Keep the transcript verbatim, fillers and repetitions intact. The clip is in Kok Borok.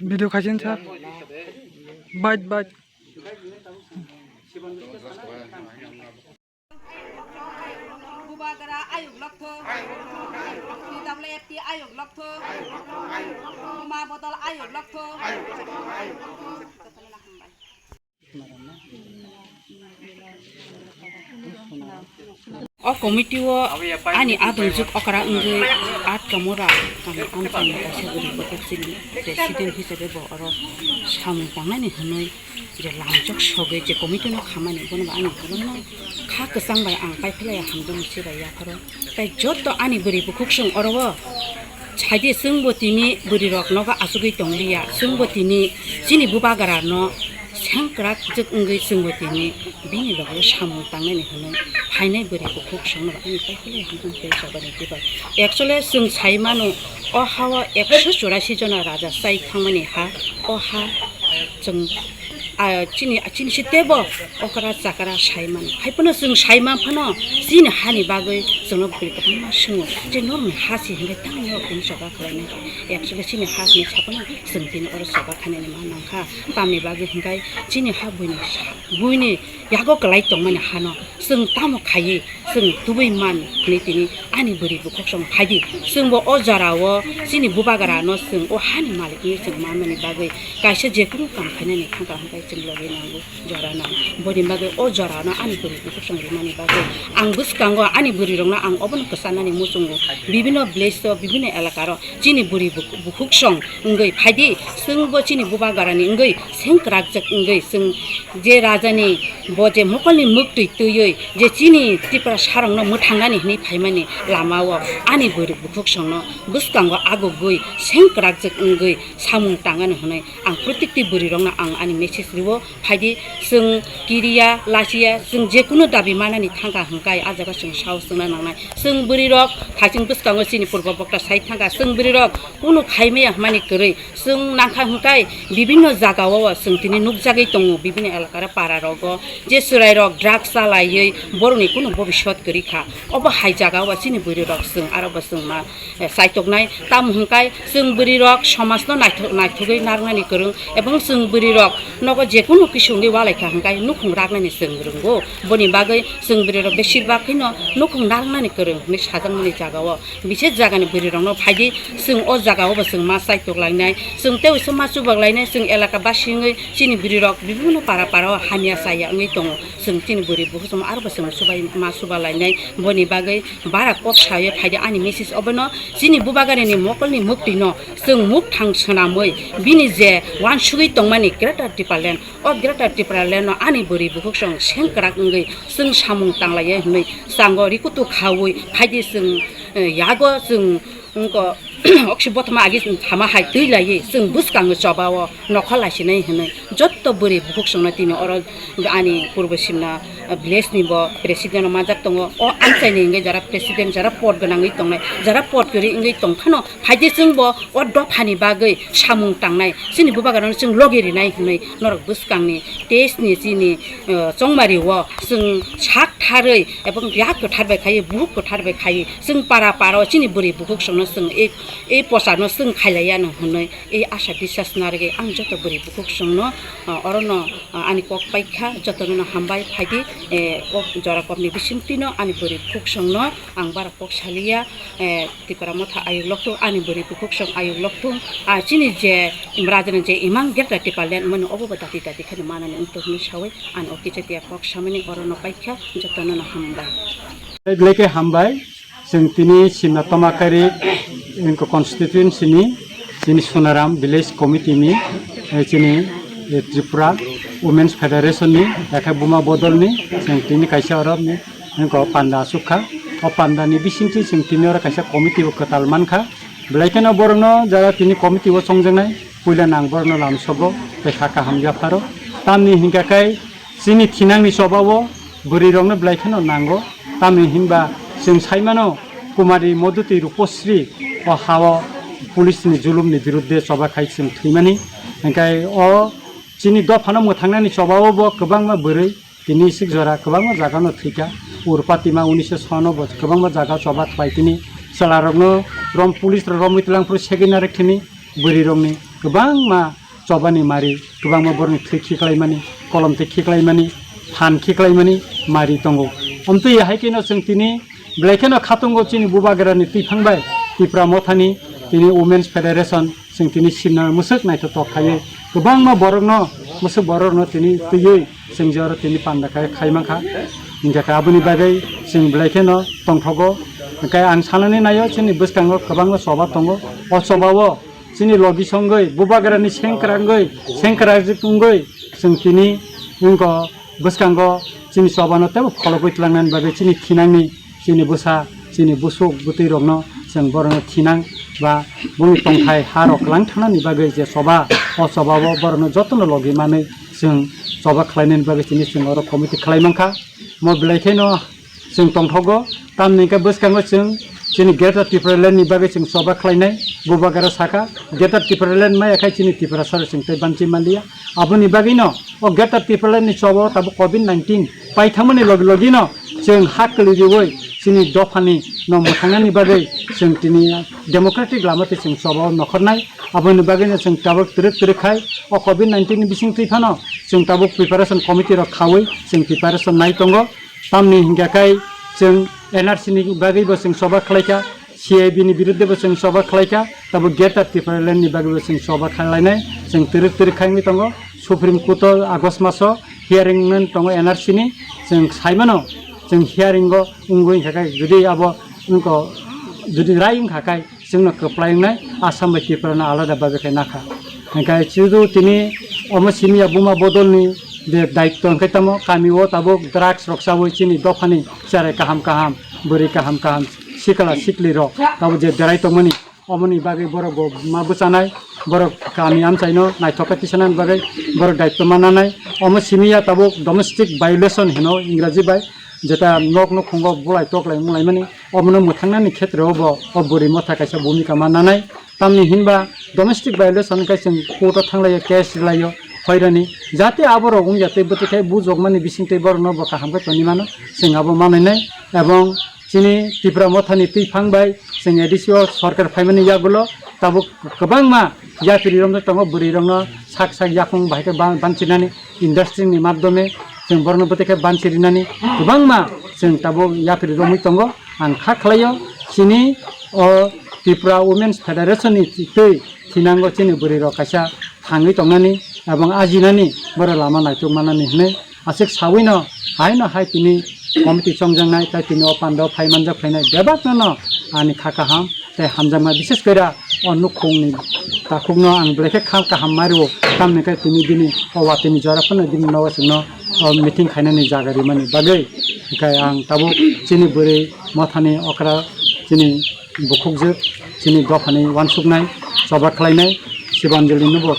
Video khaisin sir. Bait bait. Bubagra ayuk lokthok. P W F T ayuk lokthok. Buma bodol ayuk lokthok. O committee o ani adongjwk okra wngwi at kamura kami amchaini kaisa guri kotor chini president hisabe bo oro samung tangnani hwnwi je lamchok sogwi je committee no khamani bono bo ani kwbangma kha kwchang bai ang paiphlai hamjakmung se bai yapharo. Tai jotto ani bwrwi bukhuk chwng oro o saidi chwngbo tini bwrwi rok nogo achugwi tongliya, chwngbo tini chini bubagra no sengkrak jwk wngwi chwngbo tini bini loge samung tangnani hwnwi phainai bwrwi bukhuk chwngno ani paiphlai hamjakmung se bai yapharo. Actually chwng sai mano o hao ekso churasi jona raja chai thangmani ha, o ha chwng, ah, chini, chini se tebo okra chakra sai mano. Hai phano chwng sai man phano chini hani bagwi chwngno bwrwi kwbangma swngo je norokni ha se hinwi tangwi norok tini choba khlainai. Actually chini ha hinwi sa phano chwng tini oro choba khainani ma nangkha. Tamni bagwi hinkhai chini ha buini sa-, buini yago kwlai tongmani hano chwng tamo khaiwi chwng tubui man hinwi tini ani bwrwi bukhuk chwng phaidi. Chwngbo o jorao chini bubagra no chwng o hani malik hinwi chwng manmani bagwi kaisa jekunu kam khainani thangkha hinkhai chwng logi nango jora nang. Boni bagwi o jorano ani bwrwi bukhuk chwng rimani bagwi ang bwskango ani bwrwi rokno ang obono kwchanani muchungo bibinno village o bibinno elakaro chini bwrwi buk-, bukhuk chwng wngwi phaidi chwngbo chini bubagrani wngwi sengkrakjak wngwi chwng je rajani bo je mokolni mwktwi twiwi je chini Tripura sarokno mwthangnani hinwi phaimani lamao ani bwrwi bukhuk chwngno bwskango agugwi sengkrakjak wngwi samung tangani hwnwi ang protikti bwrwi rokno ang ani message rwo. Phaidi chwng kiriya lachiya chwng jekunu dabi manani thangkha hinkhai ah jaga chwng sao chwngna nangnai. Chwng bwrwi rok thaichwng bwskango chini purbo bokta sai thangkha chwng bwrwi rok kunu khaimaya hwnmani kwrwi. Chwng nangkha hinkhai bibinno jagao chwng tini nukjagwi tongo, bibinno elakara para rogo je chwrai rok drugs chalaiwi borokni kunu bobiswt kwrwi kha. Obo hai jagao chini bwrwi rok chwng aro bo chwng ma, eh, chaitoknai. Tamo hinkhai chwng bwrwi rok somajno naithok-, naithogwi narwknani kwrwng ebong chwng bwrwi rok nogo jekunu kisungwi walaikha hinkhai nukhung raknani chwng rwngo. Boni bagwi chwng bwrwi rok besir bak kheno nukhung narwknani kwrwng hinwi sajakmani jagao. Bises jagani bwrwi rokno phaidi, chwng o jagao bo chwng ma chaitok lainai, chwng tei uaisa ma chubak lainai, chwng elaka basi wngwi chini bwrwi rok bibinno para para o hamya chaya wngwi tongo, chwng chini bwrwi bukhuk chwng aro bo chwng chubai ma chuba lainai. Boni bagwi bara kok sawi phaidi ani message obono chini bubagrani mokolni mwktwi no chwng mukthang swnamwi bini je uansugwi tongmani Greater Tipraland, o Greater Tipraland no ani bwrwi bukhuk chwng sengkrak wngwi chwng samung tanglaiya hinwi chango rikutu khawi phaidi chwng, eh, yago chwng wngko oksi bothoma agi chwng thama hai twi laiwi chwng bwskango chobao nokha laisinai hinwi jotto bwrwi bukhuk chwngno tini oro ani purbo simna, eh, village ni bo president rok manjak tongo. O amchaini hwnkhe jara president jara pod gwnangwi tongnai, jara pod kwrwi wngwi tongphano phaidi chwngbo o dophani bagwi samung tangnai, chini bubagrano chwng logi rinai hinwi norok bwskangni test ni chini, eh, chongmari o chwng sak tharwi ebong yak kwthar bai khaiwi, buhuk kwthar bai khaiwi, chwng para para o chini bwrwi bukhuk chwngno chwng ei, ei posa no chwng khailaiya no hinwi ei asa biswas narwgwi ang joto bwrwi bukhuk chwngno, eh, orono, eh, ani kok paikha, jotono no hambai phaidi, eh, kok jora kokni bisingtwi no ani bwrwi bukhuk chwngno ang bara kok saliya, eh, Tipra Motha ayuk lokthung, ani bwrwi bukhuk chwng ayuk lokthung, ah, chini je Rajani je imang Greater Tipraland mani obo bo dati dati kheno manani wngthok hinwi sawi ani o kichatiya kok samani orono paikha, jotono no hambai. Belai khe hambai, chwng tini Simna Tomakari Inko constituency ni chini Sonaram village committee ni, eh, chini, eh, Tripura Women's Federation ni, yakhe Buma Bodol ni, chwng tini kaisa oro ni Hwnkhe o panda aswk kha. O panda ni bisingtwi chwng tini oro kaisa committee bo kwtal mankha. Belai kheno borokno jara tini committee o chongjaknai, puila nang borokno lamsogo tei kha kaham yapharo. Tamni hinkha khe chini thinangni choba o bwrwi rokno belai kheno nango. Tamni hinba chwng sai mano Kumari Modhuti Rupasri o ha o police ni julum ni birudde choba khai chwng thwimani. Hinkhe o chini dophano mwthangnani choba o bo kwbangma bwrwi Tini sik jora kwbangma jaga no thwikha. Urpatima unisho sono bo kwbangma jaga choba khlai tini chwla rokno rom police rok romwi twlang phuru segwi narwk thini. bwrwirokni kwbangma chobani mari, kwbangma borokni thwi khiklaimani, kolom twi khiklaimani, phan khiklaimani mari tongo. Omtwi hai kheno chwng tini belai kheno khatungo chini Bubagrani twiphang bai Tipra Mothani tini Women's Federation chwng tini simna mwswk naithotok khaiwi kwbangma borokno, mwswk borokno tini twiwi chwng je oro tini panda khai, khai mankha. Hinkhe khe aboni bagwi chwng belai kheno tongthogo. Hinkhe ang sanani naio chini bwskango kwbangma choba tongo. O chobao chini logi songwi, Bubagrani sengkrak wngwi, sengkrak wngwi chwng tini wngkha bwskango chini chobano teibo phologwi tlangnani bagwi chini thinangni, chini bwsa, chini bwswk bwtwi rokno chwng borokno thinang ba bongni tongthai ha rok kwlang thanani bagwi je choba, o chobao borokno jotono logi manwi chwng choba khlainani bagwi chini chwng oro committee khlai mankha. Mo belai kheno chwng tongthogo, tamni hwnkhe bwskango chwng chini Greater Tipraland ni bagwi chwng choba khlainai. Bubagra sakha, Greater Tipraland maya khai chini Tiprasa rok chwng tei banchi manliya. Aboni bagwino o Greater Tipraland ni choba o tabuk covid nineteen paithangmani logi logino chwng ha kwlwi riwi chini dophani no mwthangnani bagwi chwng tini democratic lama tei chwng choba o nokhornai. Aboni bagwino chwng tabuk twrwk twrwk khai o covid nineteen ni bising twi phano chwng tabuk preparation committee rok khaui chwng preparation nai tongo. Tamni hinkhe khai chwng N R C ni bagwi bo chwng choba khlaikha, C A B ni biruddhe bo chwng choba khlaikha, tabuk Greater Tipraland ni bagwi bo chwng choba khlainai, chwng twrwk twrwk khaingwi tongo. Supreme Court o August maso hearing wngwi tongo N R C ni, chwng saimano, chwng hearing o wngwi hinkhe khai jodi abo wngkha, jodi rai wngkha khai, chwngno kwplai wngnai, Assam bai Tripura no alada bagwi khe nakha. Hinkhe chudu tini omo simi ya buma bodol ni je daityo hinkhe tamo kami o tabuk drugs rok chawi chini dophani cherai kaham kaham, bwrwi kaham kaham, sikla sikli rok tabuk je berai tongmani, omoni bagwi borok bo ma bwchanai, borok kami amchaino naithok khe tisanani bagwi borok daityo ma nanai. Omo simi ya tabuk domestic violation hino Ingraji bai, jeta nok nukhungo bulai toklai munglaimani, omono mwthangnani khetreo bo o bwrwi motha kaisa bhumika ma nanai. Tamni hinba domestic violation khe chwng court o thanglaio, case rilaio, hoirani jate aborok wngya tei bwtwi khe bujokmani bisingtwi borokno bo kaham khe tongwi mano, chwng abo manwi nai. Ebong chini Tipra mothani twiphang bai chwng A D C o sorkar phaimani yagulo tabuk kwbangma yapri romjak tongo, bwrwi rokno sak sak yakung bahai khe ban-, banchinani industry ni madhyome chwng borokno bwtwi khe banchirinani kwbangma chwng tabuk yapri romwi tongo. Ang kha khlaio chini o Tripura Women's Federation ni twi thinango chini bwrwi rok kaisa thangwi tongnani ebong ajinani borok lama naituk manani hinwi aswk sawino haino hai tini committee chongjaknai tei tini o pandao phai manjak phainai bebakno no ani kha kaham tei hamjakma, bishes kore o nukhungni takhukno ang belai khe kha kaham mai rwo, tamni khe tini bini o watini jora phano bini nogo chwngno o meeting khainani jaga rimani bagwi. Hinkhe ang tabuk chini bwrwi mothani okra chini bukhukjwk, chini dophani uansuknai, choba khlainai, Shibanjali no bo